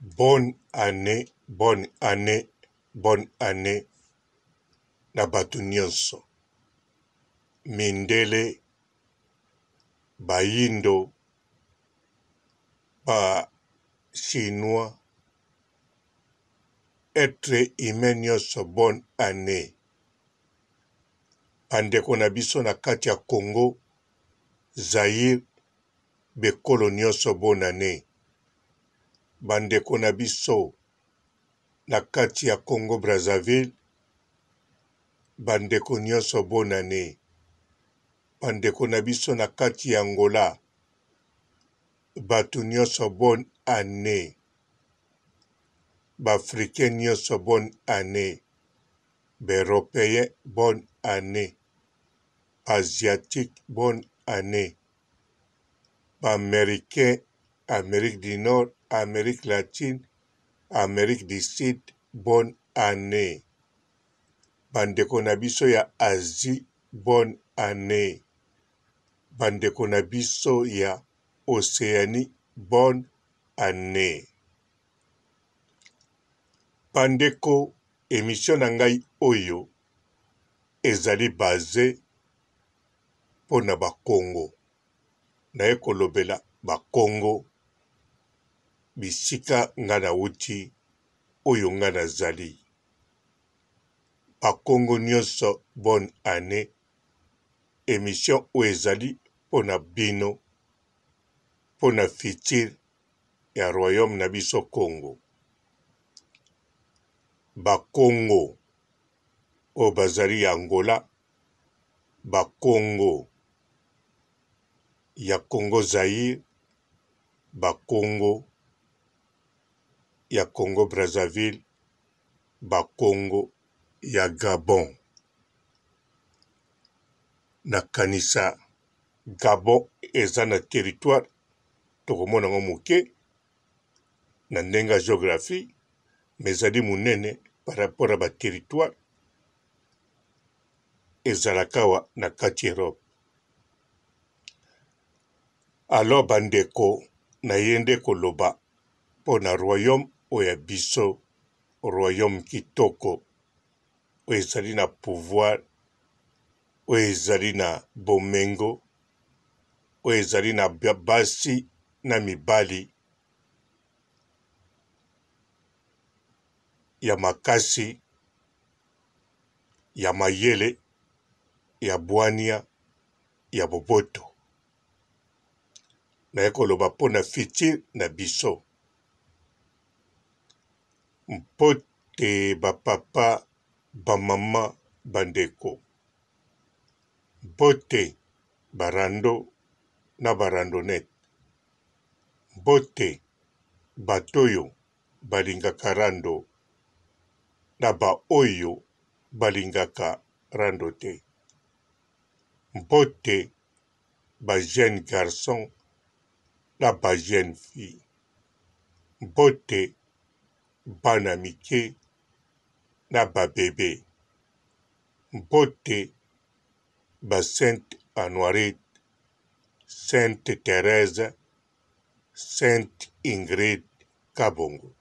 Bonne annee, bonne annee, bonne annee na bato nionso, mindele, bayindo, ba chinois, etre humain nionso bonne annee. Ba ndeko na biso na kati ya Congo, Zaïre, B'ekolo nionso bonne annee. Ba ndeko na biso na kati ya Congo Brazzaville, ba ndeko nionso bonne annee. Ba ndeko na biso na kati ya Angola, batu nionso bonne annee. Ba africains nionso bonne annee. Ba europeens bonne annee. Ba asiatiques bonne annee. Ba americains, Amerique du Nord, Amerique latine, Amerique du Sud bonne annee. Ba ndeko na biso ya Asie bonne annee. Ba ndeko na biso ya Oceanie bonne annee. Ba ndeko emission na ngai oyo ezali base mpo na ba kongo. Naye kolobela ba kongo bisika nga nawuti oyo nga nazali. Ba kongo nionso bonne annee emission oyo ezali mpo na bino mpo na futur ya royaume na biso kongo. Ba kongo oyo bazali ya Angola ba kongo ya Congo Zaïre, ba kongo ya Congo Brazzaville, ba kongo ya Gabon. Nakanisa Gabon eza na territoire tokomona yango moke na ndenge ya geographie mais ezali monene par rapport ya ba territoire ezalaka awa na kati Europe. Alors ba ndeko na ye nde koloba mpo na royaume oyo ya biso, royaume kitoko oyo ezali na pouvoir, oyo ezali na bomengo, oyo ezali na basi na mibali ya makasi. Ya mayele, ya bwania, ya boboto. Naye koloba mpo na futur na biso. Mbote ba papa, ba mama, ba ndeko. Mbote ba rando na ba randonnette. Mbote bato oyo balingaka rando na ba oyo balingaka rando te. Mbote ba jeunes garçons na ba jeunes filles. Mbote bana mike na ba bebe. Mbote ba Sainte Anuarite, Sainte Therèse, Sainte Ingrid Kabongo.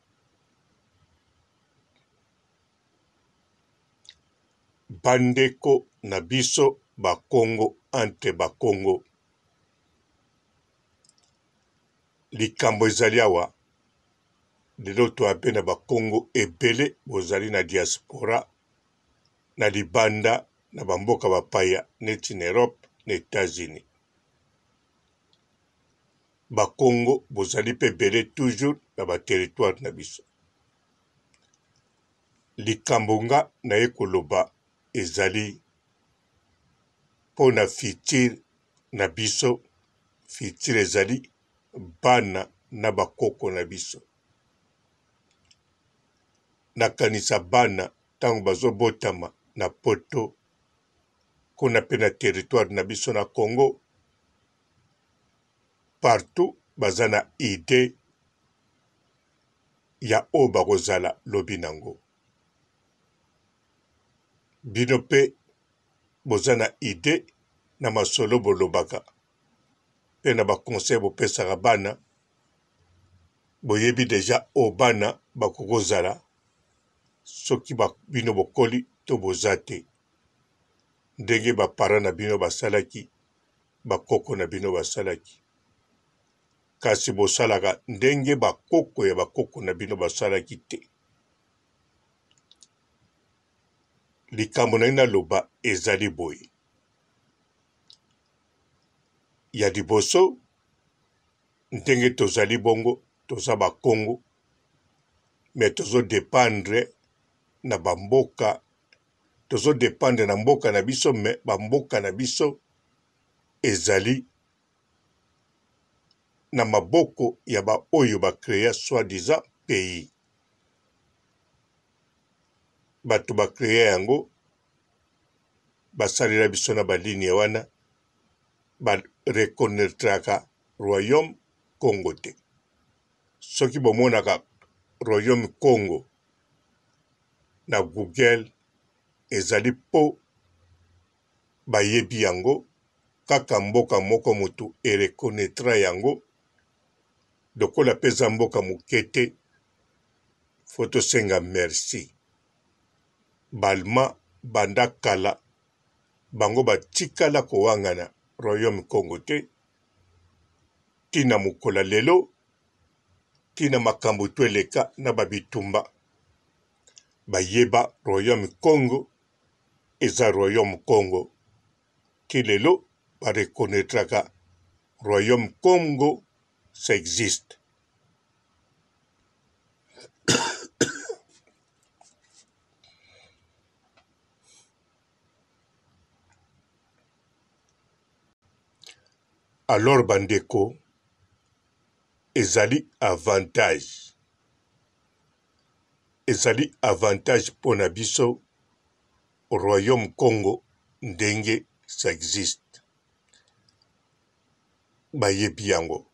Bandeko na biso ba kongo entre ba kongo likambo ezali awa lelo toya pe na ba kongo ebele bozali na diaspora na libanda na ba mboka bapaya neti na Europe na Etats-Unis. Ba kongo bozali pe ebele toujours na ba territoire na biso. Likambo nga naye koloba ezali mpo na futur na biso, futur ezali bana na ba koko na biso. Nakanisa bana tango bazo botama na poto kuna pe na territoire na biso na Congo partout baza na idee ya oyo bakozala lobi nango. Bino pe boza na idee na masolo bolobaka pe na ba conseil bopesaka bana. Boyebi dejà oyo bana bakoki kozala soki bino bokoli to boza te. Ndenge ba parents na bino basalaki, ba koko na bino basalaki. Kasi bosalaka ndenge ba koko ya ba koko na bino basalaki te. Likambo nalingi naloba ezali boye. Ya liboso, ndenge tozali bongo, toza ba kongo mais tozo dependre na ba mboka, tozo dependre na mboka na biso mais ba mboka na biso ezali na maboko ya ba oyo ba crea soit disant pays. Bato ba crea yango basalela biso na ba ligne wana ba reconnaitraka royaume Kongo te. Soki bomonaka royaume Kongo na Google ezali po bayebi yango kaka mboka moko mutu e reconnaitra yango lokola pe eza mboka muke te faut tosenga merci. Ba allemand banda kala bango batikala kowangana royaume Kongo te ti na mokolo ya lelo ti na makambo to eleka na ba bitumba bayeba royaume Kongo eza royaume Kongo ti lelo ba reconnaitraka royaume Kongo ça existe. Alors ba ndeko ezali avantage, ezali avantage mpo na biso royaume Kongo ndenge ça existe bayebi yango,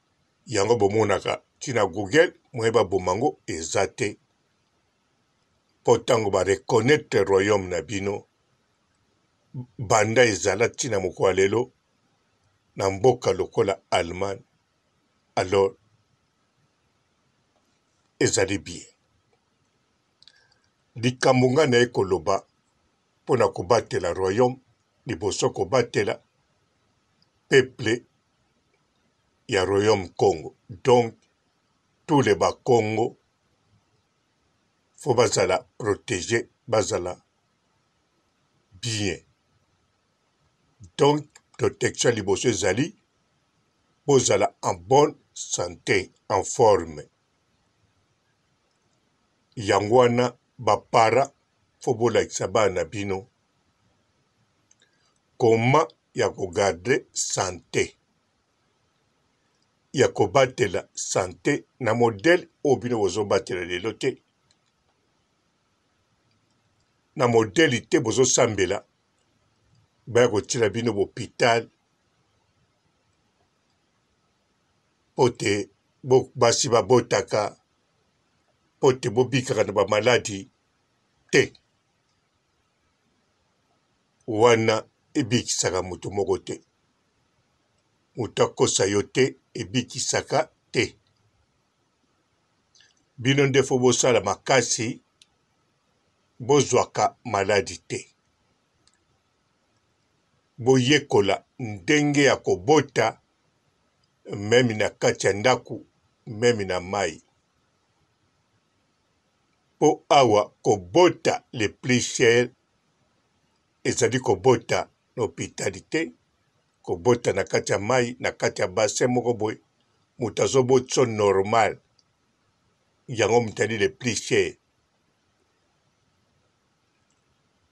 yango bomonaka ti na Google moyen baboma yango eza te. Po tango ba reconnaitre royaume na bino banda ezala ti na mokolo ya lelo na mboka lokola Allemagne alors ezali bien. Likambo nga naye koloba mpo na kobatela royaume liboso kobatela peuple ya royaume Kongo donc tous les bakongo faut bazala proteger bazala bien donc protection ya liboso ezali bozala en bonne sante en forme yango wana ba parents faut bolakisa bana na bino comment ya ko garder sante ya kobatela sante na modèle oyo bino bozobatela lelo te na modèle te bozosambela baya kotiela bino bopital mpo te basi babotaka mpo te bobikaka na bamaladi te wana ebikisaka moto moko te. Moto akosa yo te ebikisaka te. Bino nde fo bosala makasi bozwaka maladi te. Boyekola ndenge ya kobota meme na kati ya ndako meme na mayi. Po awa kobota le plus cher ezali kobota na hopital te, kobota na kati ya mayi, na kati ya bassin moko boye, moto azobotisa yo normal, yango moto ali le plus cher.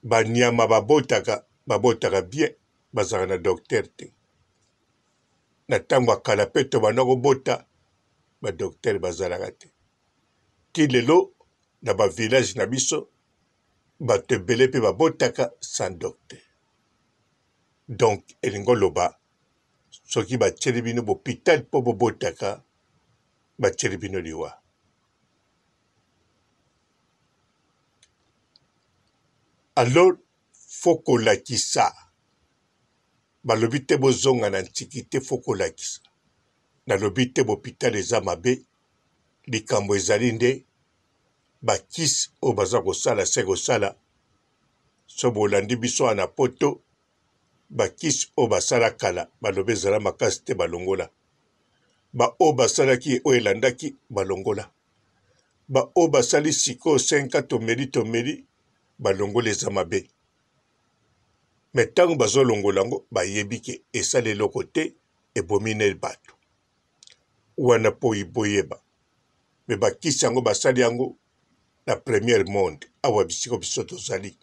Ba nyama babotaka, babotaka bien, bazalaka na docteur te. Na tango ya kala pe tobanda kobota, ba docteur bazalaka te. Ti lelo na ba village na biso bato ebele pe babotaka sans docteur. Donc elingi oloba soki batieli bino bopital po bobotaka batieli bino liwa. Alors faut kolakisa balobi te bozonga na antiquite faut kolakisa nalobi te bopital eza mabe. Likambo ezali nde ba kisi oyo baza kosala se kosala. Soki bolandi biso awa na poto, ba kisi oyo basala kala balobi ezala makasi te balongola. Ba oyo basalaki oyo elandaki balongola. Ba oyo basali sikoyo 5 ans tomeli tomeli balongoli eza mabe. Mais tango bazolongola yango bayebi ke esali eloko te ebomi nde bato. Wana po boyeba. Mais ba kisi yango basali yango na première monde awa bisika biso tozali.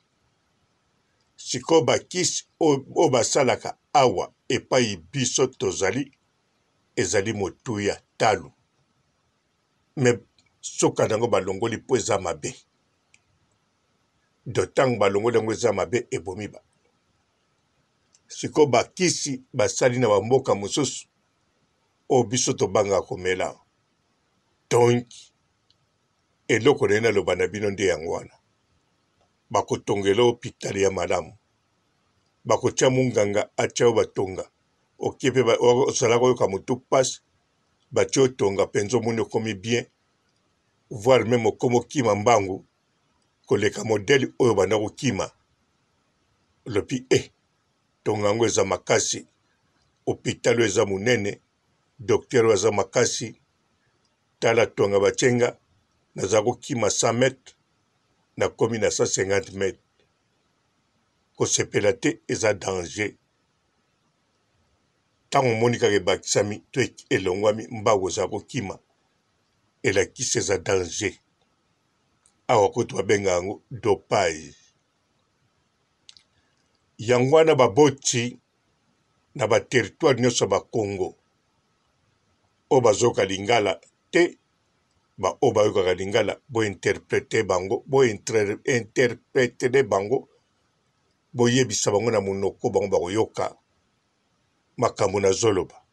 Sikoyo ba kisi oyo basalaka awa epai biso tozali ezali motuya talo. Mais suka na yango balongoli po eza mabe. Donc tango balongoli yango eza mabe ebomi ba. Sikoyo ba kisi basali na ba mboka mosusu oyo biso tobangaka komela. Donc eloko naye naloba na bino nde yango wana. Bakotongela yo hopital ya malamu. Bakotia munganga atia yo batonga. Oke pe ozalaka koyoka motu pasi batie yo tonga penza omoni okomi bien voire meme okomi okima mbangu koleka modèle oyo obanda kokima. Olobi eh tonga yango eza makasi, hopital oyo eza monene, docteur oyo aza makasi, tala tonga batie nga naza kokima 100 mètres nakomi na 150 mètres. Kosepela te eza danger. Tango omoni kaka ebakisami to elongwami mbangu oza kokima elakisi eza danger. Awa kutu babenga yango dopage. Yango wana baboti na ba territoire nyonso ya ba Congo oyo bazoyoka lingala te, ba oyo bayokaka lingala bo interpreter bango, bo interpreter bango, boyebisa bango na monoko bango bakoyoka makambo nazoloba.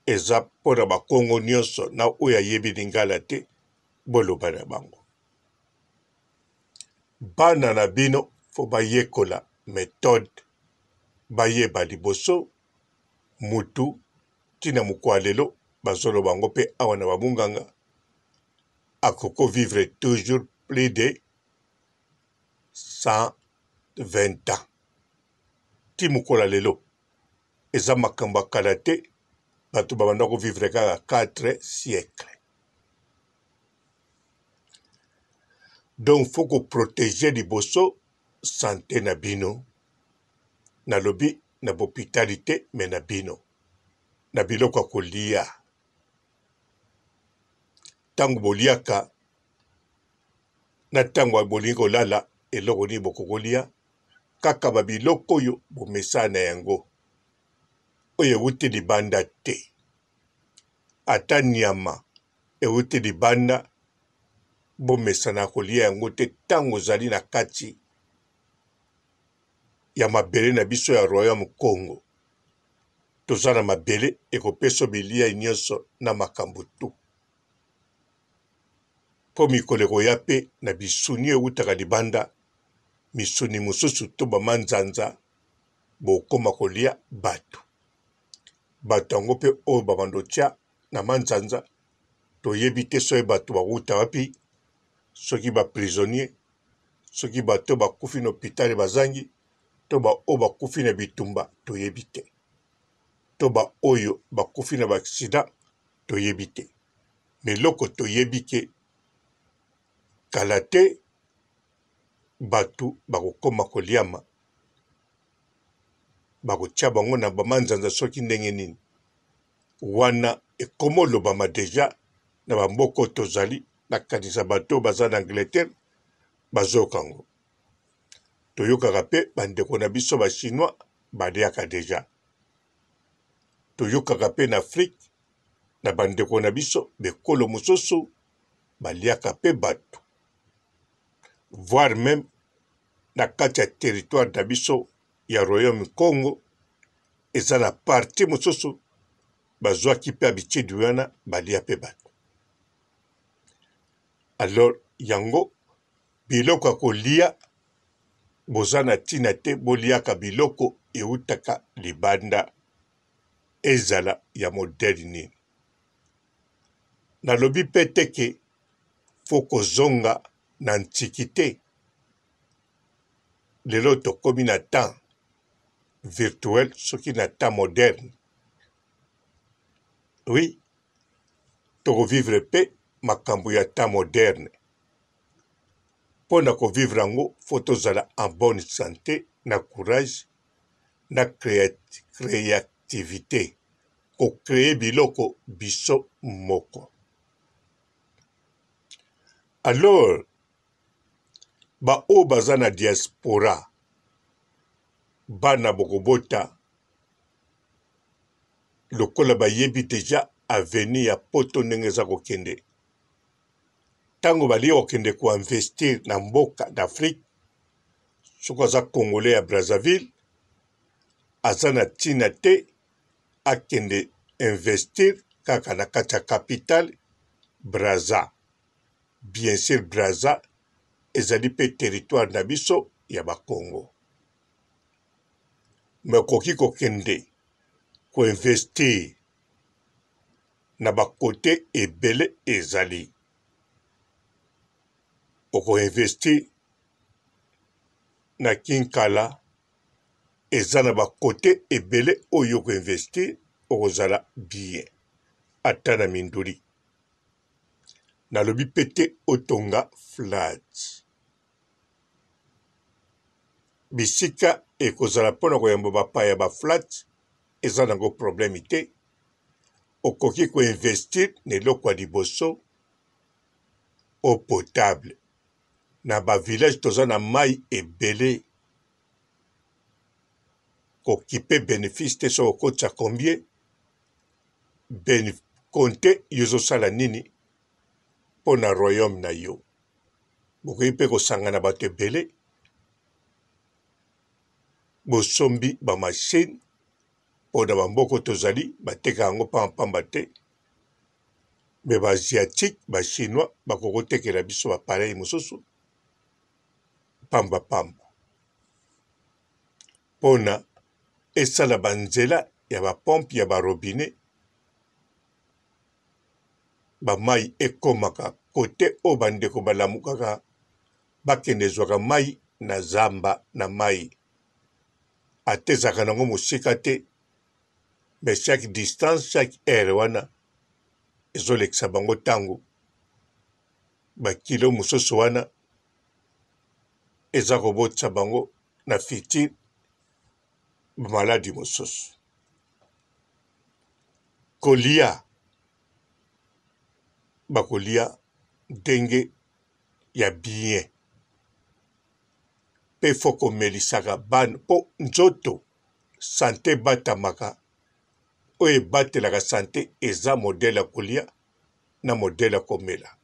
Eza mpo na ba Kongo nyonso na oyo ayebi lingala te, boloba na bango. Bana na bino fo bayekola methode, bayeba liboso mutu ti na mokolo ya lelo bazoloba yango pe awa na ba munganga akoki ko vivre toujours plus de 120 ans ti mokolo ya lelo eza makambo ya kala te bato babanda ko vivre kaka 4 siècle. Donc faut ko proteger liboso sante na bino nalobi na bopitali te mais na bino na biloko ya kolia tango boliaka na tango bolingi kolala eloko nini bokoki kolia kaka ba biloko oyo bomesana na yango oyo ewuti libanda te ata nyama ewuti libanda bomesana kolia yango te tango ozali na kati ya mabele na biso ya royaume Kongo. Toza na mabele ekopesa bilia nyonso na makambo tout. Mpo mikolo ekoya mpe na bisuni ewutaka libanda, misuni mosusu to ba manzanza bokoma kolia bato. Bato yango mpe oyo babanda otia na manzanza toyebi te soki bato bawuta wapi, soki ba prisonniers, soki bato oyo bakufi na hopital bazangi to ba oyo bakufi na bitumba toyebi te, to ba oyo bakufi na ba accident toyebi te. Mais eloko toyebi ke kala te bato bakokoma koliama, bakotia bango na ba manzanza soki ndenge nini. Wana ekom'olobama dejà na ba mboka oyo tozali, nakanisa bato oyo baza na Angleterre bazoyoka yango. Toyokaka pe ba ndeko na biso ba chinois baliaka dejà. Toyokaka pe na Afrique na ba ndeko na biso b'ekolo mosusu baliaka pe bato. Voire meme na kati ya territoire na biso ya royaume Kongo eza na partie mosusu bazwaki pe habitude wana balia pe bato. Alors yango biloko ya kolia boza na tina te boliaka biloko ewutaka libanda ezala ya modèle nini. Nalobi pe te ke faut kozonga na antiquite. Lelo tokomi na temps virtuel soki na temps moderne. Oui, toko vivre pe makambo ya temps moderne. Mpo na ko vivre yango faut tozala en bonne sante na courage na creativite, ko creer biloko biso moko. Alors ba oyo baza na diaspora, bana bokobota lokola bayebi dejà avenir ya poto ndenge eza kokende, tango balie kokende ko investir na mboka d'Afrique, soki aza congolais ya Brazzaville aza na tina te akende investir kaka na kati ya capitale Brazza. Bien sur Brazza ezali pe territoire na biso ya ba Kongo. Mais okoki kokende ko investir na ba cote ebele ezali. Oko investir na Kinkala eza na ba cote ebele oyo oko investir okozala bien ata na minduli. Nalobi pe te otonga flat. Bisika ekozala mpo na koyamba bapaya ba flat eza nango problème te. Okoki ko investir na eloko ya liboso eau potable. Na ba village toza na mayi ebele kokipe benefice te soki okotisa combien compte yo ozosala nini mpo na royaume na yo. Bokoki mpe kosangana bato ebele bosombi ba machine mpo na ba mboka tozali bateka yango pamba pamba te mais ba asiatique ba chinois bakoki kotekela biso ba appareil mosusu pamba pamba mpona esala ba nzela ya ba pompe ya ba robinet ba mayi ekomaka kote oyo ba ndeko balamukaka bakende zwaka mayi na zamba na mayi ata ezalaka nango mosika te mais chaque distance chaque heure wana ezolekisa bango ntango bakilo mosusu wana eza kobotisa bango na futur maladi mosusu kolia bakolia ndenge ya bien pe faut komelisaka bana po nzoto sante ebatamaka oyo ebatelaka sante eza modele ya kolia na modele ya komela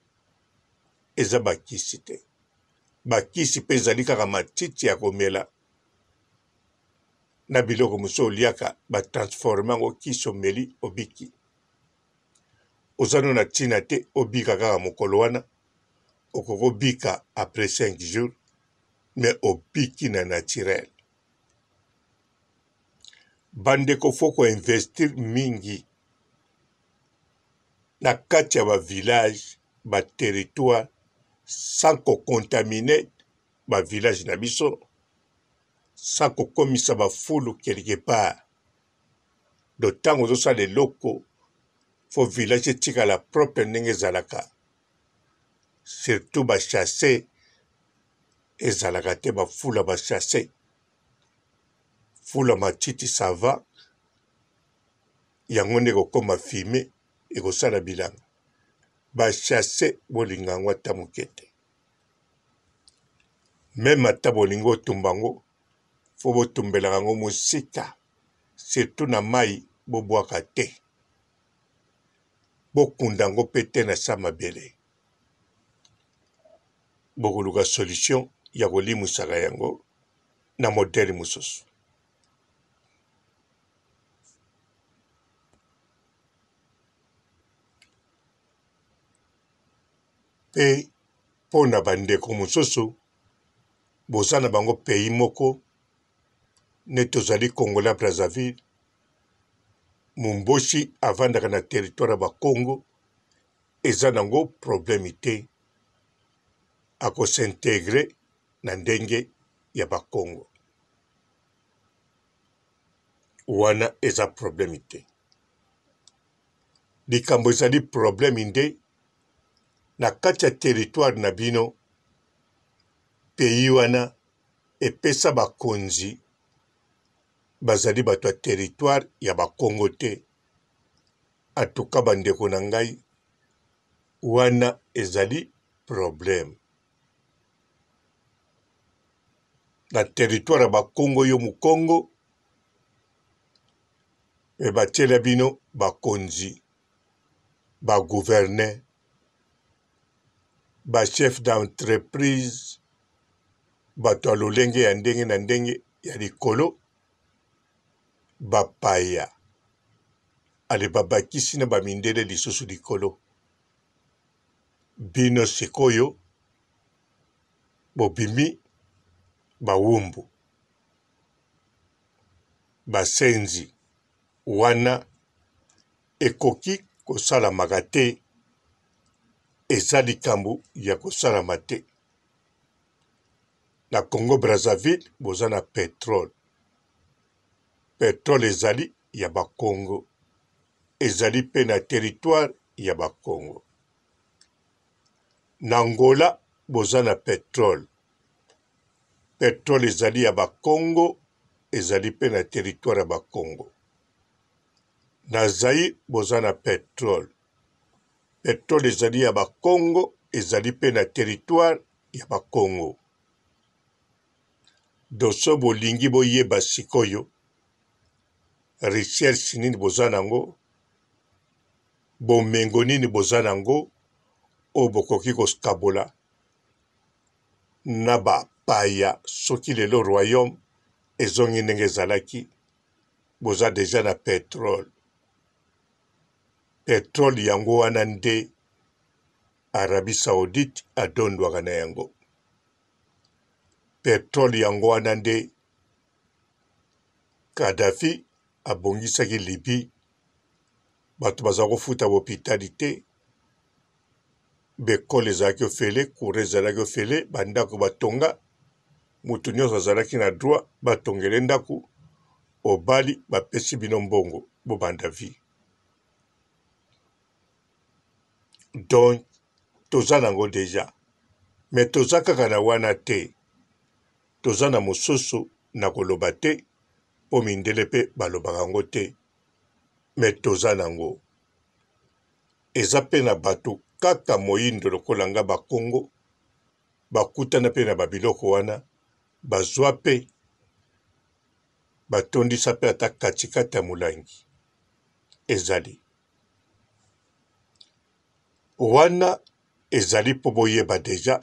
eza bakisi te bakisi pe ezali kaka matiti ya komela na biloko mosusu oliaka ba transforme yango kisi omeli obiki oza no na ntina te obika kaka mokolo wana okoki kobika après 5 jours mais obiki na naturel bandeko fo ko investir mingi na kati ya ba village ba territoire sans ko contaminer ba village na biso sans kokomisa ba fulu quelque part donc ntango ozosala eloko fo village etikala propre ndenge ezalaka surtout ba chasse ezalaka te ba fula ba chasse fula matiti ça va yango nde ekokoma fume ekosala bilanga ba chasse bolinga yango ata moke te meme ata bolingi otumba yango fo botumbelaka yango mosika surtout na mayi bobwaka te bokunda yango pe te na sa mabele bokoluka solution ya kolimwisaka yango na modele mosusu. Pe mpo na bandeko mosusu boza na bango pays moko neti ozali congolais ya Brazzaville mumboshi avandaka na territoire ya bakongo. Eza nango problème te. Ako s'integrer na ndenge ya ba kongo. Wana eza problème te. Likambo ezali problème nde na kati ya territoire na bino, pays wana epesa bakonzi bazali bato ya territoire ya ba kongo te. En tout cas ba ndeko na ngai, wana ezali problème. Na territoire ya ba kongo yo mukongo, me batiela bino bakonzi, ba gouverneur, ba chef d'entreprise, bato ya lolenge ya ndenge na ndenge ya likolo, bapaya, ale babakisi na ba mindele lisusu likolo. Bino sikoyo bobimi bawumbu, basenzi. Wana ekoki kosalamaka te, eza likambo ya kosalama te. Na Congo Brazzaville boza na petrole, petrole ezali ya ba kongo, ezali pe na territoire ya ba kongo. Na Angola boza na petrole, petrole ezali ya ba kongo, ezali pe na territoire ya ba kongo. Na Zaïre boza na petrole, petrole ezali ya ba kongo, ezali pe na territoire ya ba kongo. Doso bolingi boyeba sikoyo recherche nini boza nango, bomengo nini boza nango oyo bokoki kokabola na ba paya soki lelo royaume ezongi ndenge ezalaki, boza deja na petrole. Petrole yango wana nde Arabie Saoudite adondwaka na yango. Petrole yango wana nde Kadhafi abongisaki Libye, bato baza kofuta bopitali te, bekole ezalaki ofele, courant ezalaki ofele, bandako batonga, moto nyonso azalaki na droit batongele ndako, obali bapesi bino mbongo bobanda vie. Donc toza nango dejà mais toza kaka na wana te, toza na mosusu na koloba te po mindele pe balobaka yango te mais toza nango. Eza pe na bato kaka moyindo lokola nga ba kongo bakutana pe na ba biloko wana bazua pe batondisa pe ata katikati ya molangi ezali. Wana ezali po boyeba dejà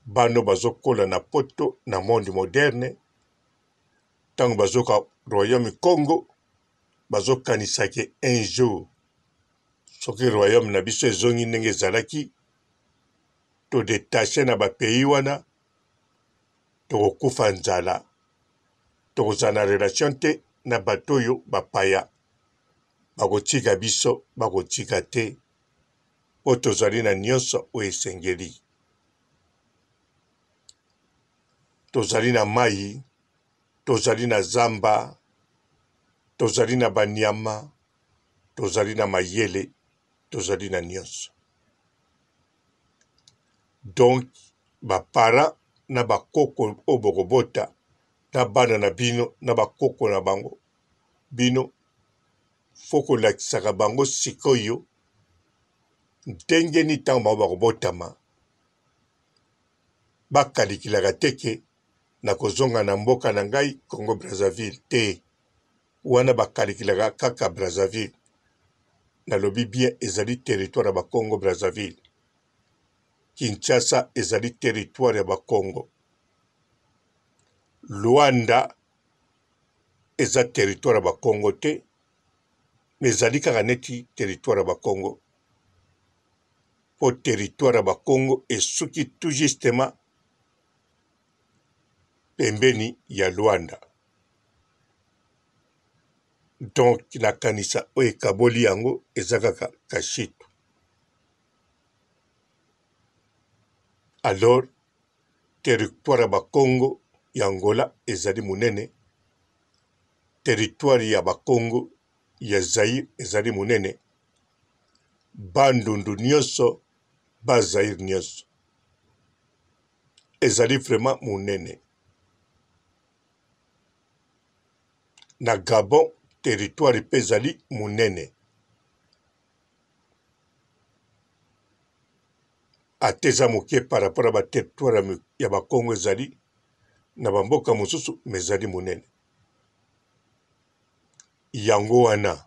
bana oyo bazokola na poto na monde moderne tango bazoka royaume kongo bazokanisa ke un jour soki royaume na biso ezongi ndenge ezalaki to detache na ba pays wana tokokufa nzala tokozala na relation te na bato oyo bapaya bakotika biso bakotika te mpo tozali na nyonso oyo esengeli. Tozali na mai, tozali na zamba, tozali na banyama, tozali na mayele, tozali na nyonso. Donc ba parents na ba koko oyo bokobota na bana na bino na ba koko na bango bino faut kolakisaka bango sikoyo ndenge nini ntango bango bakobotama bakalikilaka te ke nakozonga na mboka na ngai Congo Brazzaville te wana bakalikilaka kaka Brazzaville nalobi bien ezali territoire ya ba Congo Brazzaville Kinshasa ezali territoire ya ba Congo Luanda eza territoire ya ba Congo te mais ezali kaka neti territoire ya ba Congo po territoire ya ba Congo esuki tout justement pembeni ya Luanda donc nakanisa oyo ekaboli yango eza kaka Kashitu. Alors territoire ya bakongo ya Angola ezali monene, territoire ya bakongo ya Zaïre ezali monene, Bandundu nyonso, ba Zaïre nyonso ezali vraiment monene. Na Gabon territoire mpe ezali monene. Ata eza moke par rapport ya ba territoire ya ba Kongo ezali na ba mboka mosusu mais ezali monene. Yango wana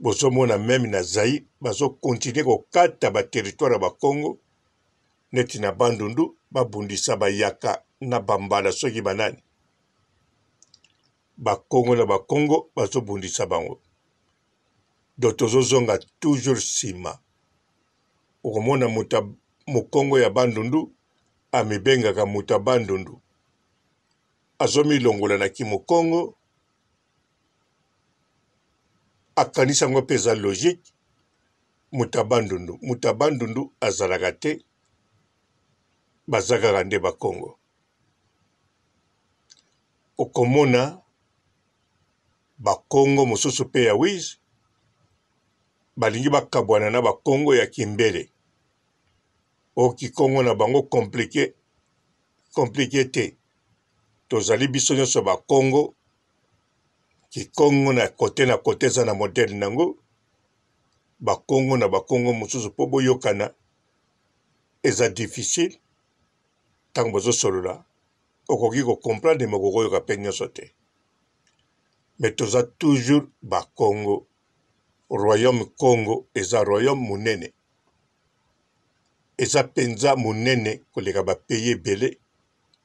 bozomona meme na Zaïre bazo continuer kokata ba territoire ya ba Kongo neti na Bandundu babundisa bayaka na bambala soki banani bakongo na bakongo bazobundisa bango donc tozozonga toujours nsima okomona moto mokongo ya bandundu amibengaka moto ya bandundu azomilongola na kimokongo akanisi yango mpe eza logique moto ya bandundu moto ya bandundu azalaka te baza kaka nde bakongo okomona bakongo mosusu mpe ya wiz balingi bakabwana na bakongo ya kimbele o kikongo na bango komplike komplike te tozali biso nyonso bakongo kikongo na kote na kote eza na modele na yango bakongo na bakongo mosusu mpo boyokana eza difficile ntango bozosolola okoki ko comprendre mais okokoyoka mpe nyonso te mais toza toujours bakongo royaume congo eza royaume monene eza mpenza monene koleka bapays ebele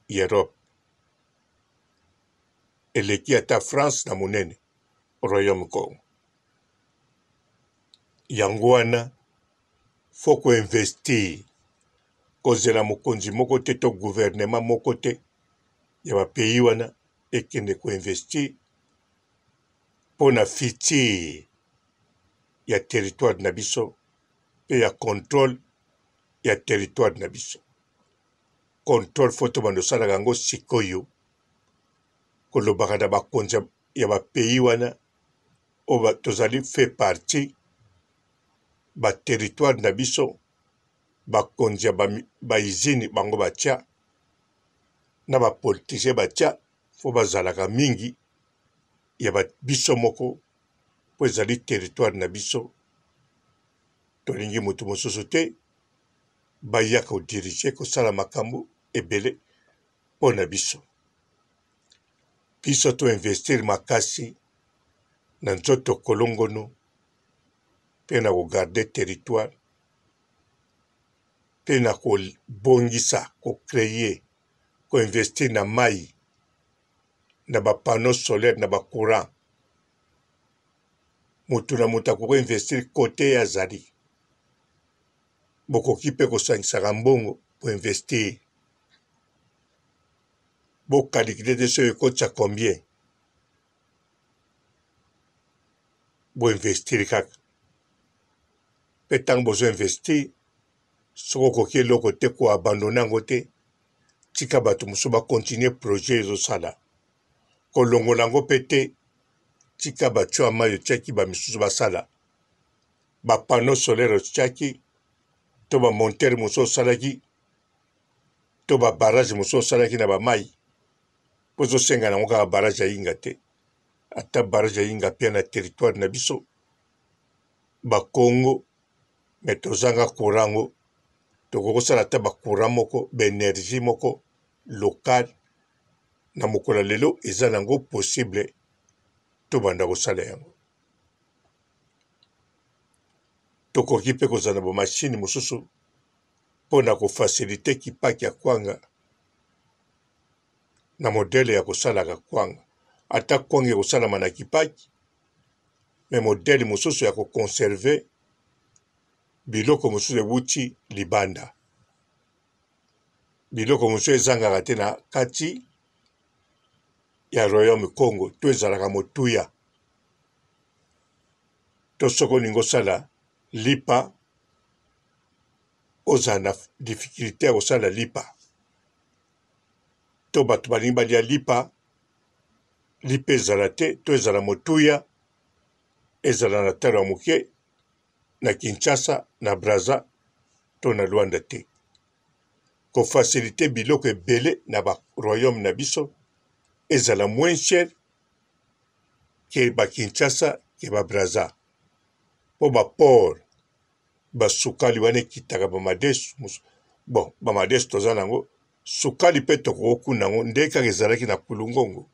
ya europe eleki ata france na monene royaume congo yango wana fo koinvestir kozela mokonzi moko te to gouvernement moko te ya ba pays wana ekende ko investir mpo na futur ya territoire na biso mpe ya controle ya territoire na biso. Controle fo tobanda osalaka yango sikoyo, kolobaka na bakonzi ya ba pays wana oyo tozali fait partie ba territoire na biso bakonzi ya ba usine bango batia na ba politicien batia fo bazalaka mingi ya ba biso moko mpo ezali territoire na biso tolingi moto mosusu te baya kodirige kosala makambo ebele mpo na biso biso to investir makasi na nzoto kolongono mpe na kogarde territoire mpe na kobongisa, ko creer, ko investir na mayi, na ba panneaux solaires, na ba courant. Moto na moto akoki ko investir cote ye azali. Bokoki mpe kosangisaka mbongo ko investir. Bo calculer te soki ekotisa combien. Bo investir kaka. Mpe ntango bozo investir, soki okoki eloko te ko abandonner yango te, tika bato mosusu ba continuer projet ezosala. Kolongola yango mpe te, tika bato ya mayi otiaki ba misusu basala. Ba panneaux solaires otiaki to ba monteurs mosusu osalaki to ba barrages mosusu osalaki na ba mayi, mpo ezosenga nango kaka barrage ya Inga te, ata barrage ya Inga mpe na territoire na biso ba Congo mais tozanga courant yango tokoki kosala ata ba courant moko ba energie moko locale na mokolo ya lelo eza nango possible tobanda kosala yango tokoki mpe kozala na bamashine mosusu mpo na kofasilite kipaki ya kwanga na modele ya kosalaka kwanga ata kwanga ekosalama na kipaki mais modele mosusu ya ko conserver biloko mosusu ewuti libanda. Biloko mosusu ezangaka te na kati ya royaume Congo to ezalaka motuya. To soki olingi osala lipa ozala na difficulté ya kosala lipa to bato balingi balia lipa, lipa ezala te to ezala motuya, ezala na talo ya moke na Kinshasa, na Brazza to na Luanda te. Ko faciliter biloko ebele na ba royaume na biso ezala moins cher que ba Kinshasa que ba Brazza po ba port ba sukali wana ekitaka ba madesu bon ba madesu toza na yango sukali pe tokoki kuna yango nde kaka ezalaki na kulungongo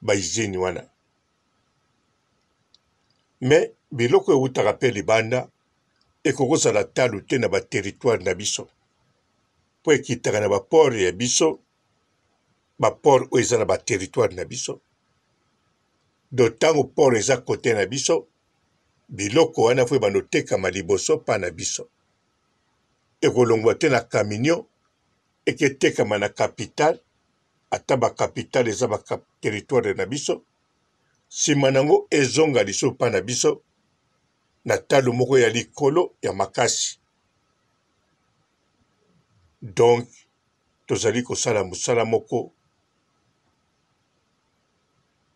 ba usine wana mais biloko ewutaka pe libanda ekoki kozala talo te na ba territoire na biso po ekitaka na ba port ya biso ba port oyo eza na ba territoire na biso donc tango port eza cote na biso biloko wana fo ebanda otekama liboso pa na biso ekolongwa te na camion eketekama na capital ata ba capital eza ba territoire na biso nsima na yango ezonga lisusu pa na biso na talo moko ya likolo ya makasi donc tozali kosala mosala moko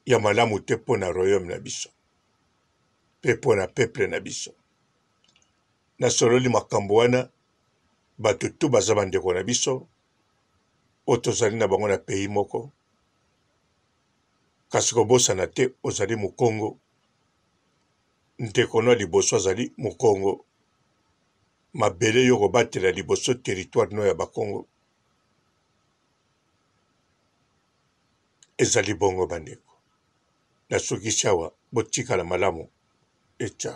ya malamu te mpo na royaume na biso mpe mpo na peuple na biso. Nasololi makambo wana, bato tu baza bandeko na biso oyo tozali na bango na pays moko, kasi kobosana te ozali mokongo, ndeko no ya liboso azali mokongo, mabele yo kobatela liboso territoire no ya bakongo. Ezali bongo bandeko. Nasukisi awa, botikala malamu et ciao.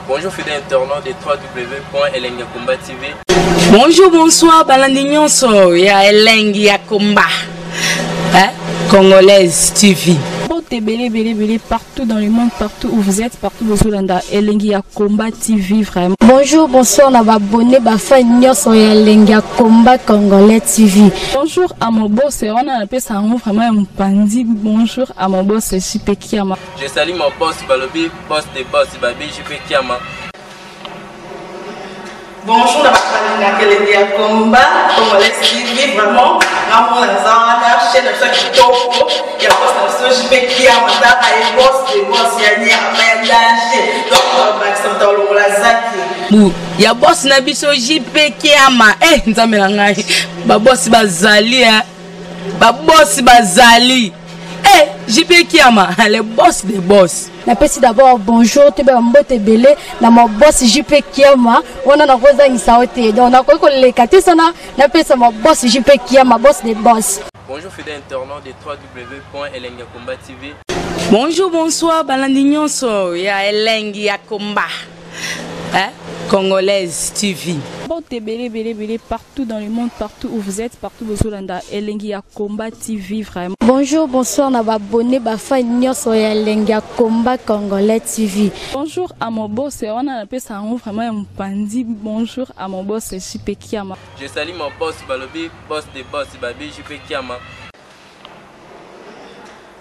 Bonjour fidèles internautes de www.elengiyakomba TV. Bonjour, bonsoir, balandi nyonso ya Elengi ya Komba. Hein? Congolaise TV. Mbote ebele ebele ebele partout dans le monde, partout où vous êtes, partout bozolanda Elengi ya Combat TV vraiment. Bonjour, bonsoir na ba abonné ba fan nyonso ya Elengi ya Combat Congolais TV. Bonjour à mon boss, wana napesa yango vraiment ya mopanzi. Bonjour à mon boss JP Kiama. Je salue mon boss Balobi, boss des boss Babi JP Kiama. Bonjour na bato balingaka elengi ya combat congolais TV vraiment ngamona naza wana chaîne na biso ya kitoko ya boss na biso JP Kiama tala ye boss de boss ya nyama ya danger donc bakisa moto alongola zaki bu ya boss na biso JP Kiama eh nzambe na ngai ba boss bazali eh ba boss bazali eh JP Kiama le boss de boss. Napesi d'abord bonjour toyeba ba mbote ebele na ma boss JP Kiama wana nakozangisa yo te donc nakoki koleka te sana napesa ma boss JP Kiama boss de boss. Bonjour fidèle internaute de www.elengiyakomba TV. Bonjour bonsoir balandi nyonso ya elengi ya combat hein? Congolaise TV. Mbote ebele ebele ebele partout dans le monde, partout où vous êtes, partout bozolanda Elengi ya Combat TV vraiment. Bonjour, bonsoir na ba abonné ba fan nyonso ya Elengi ya Combat Congolais TV. Bonjour à mon boss, wana napesa yango vraiment ya mopanzi. Bonjour à mon boss JP Kiama. Je salue mon boss Balobi, boss des boss Babi JP Kiama.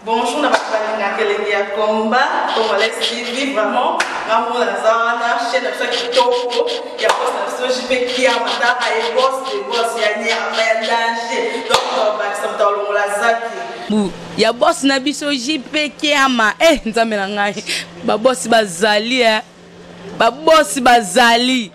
Bonjour na bato balingaka elengi ya combat congolais TV vraiment ngamona naza wana chaîne na biso ya kitoko ya boss na biso JP Kiama tala ye boss de boss ya nyama ya danger donc bakisa moto alongola zaki bu ya boss na biso JP Kiama eh nzambe na ngai ba boss bazali eh ba boss bazali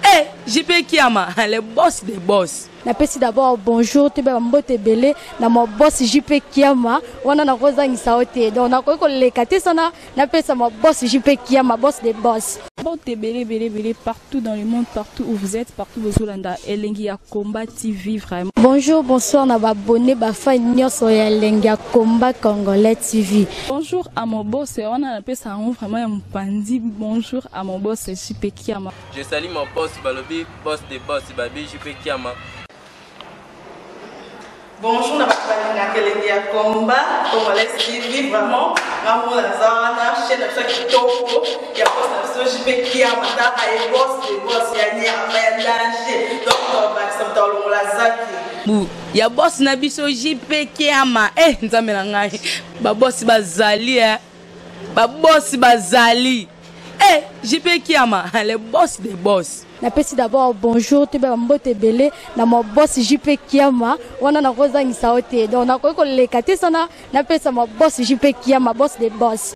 eh JP Kiama le boss des boss. Napesi d'abord bonjour toyeba ba mbote ebele na ma boss JP Kiama wana nakozangisa yo te donc nakoki koleka te sana napesa ma boss JP Kiama boss des boss. Mbote ebele ebele ebele partout dans le monde, partout où vous êtes, partout bozolanda Elengi ya Combat TV vraiment. Bonjour, bonsoir na ba abonné ba fan nyonso ya Elengi ya Combat Congolais TV. Bonjour à mon boss, wana napesa yango vraiment ya mopanzi. Bonjour à mon boss JP Kiama. Je salue mon boss Balobi, boss des boss Babi JP Kiama. Bonjour na bato balingaka elengi ya combat congolais TV vraiment ngamona naza wana chaîne na biso ya kitoko ya boss na biso JP Kiama tala ye boss de boss ya nyama ya danger donc bakisa moto alongola zaki bu ya boss na biso JP Kiama eh nzambe na ngai ba boss bazali eh ba boss bazali. Eh, JP Kiama, le boss des boss. Napesi d'abord bonjour toyeba bambote ebele na ma boss JP Kiama wana nakozangisa yo te, donc nakoki koleka te sana napesa ma boss JP Kiama, boss de boss.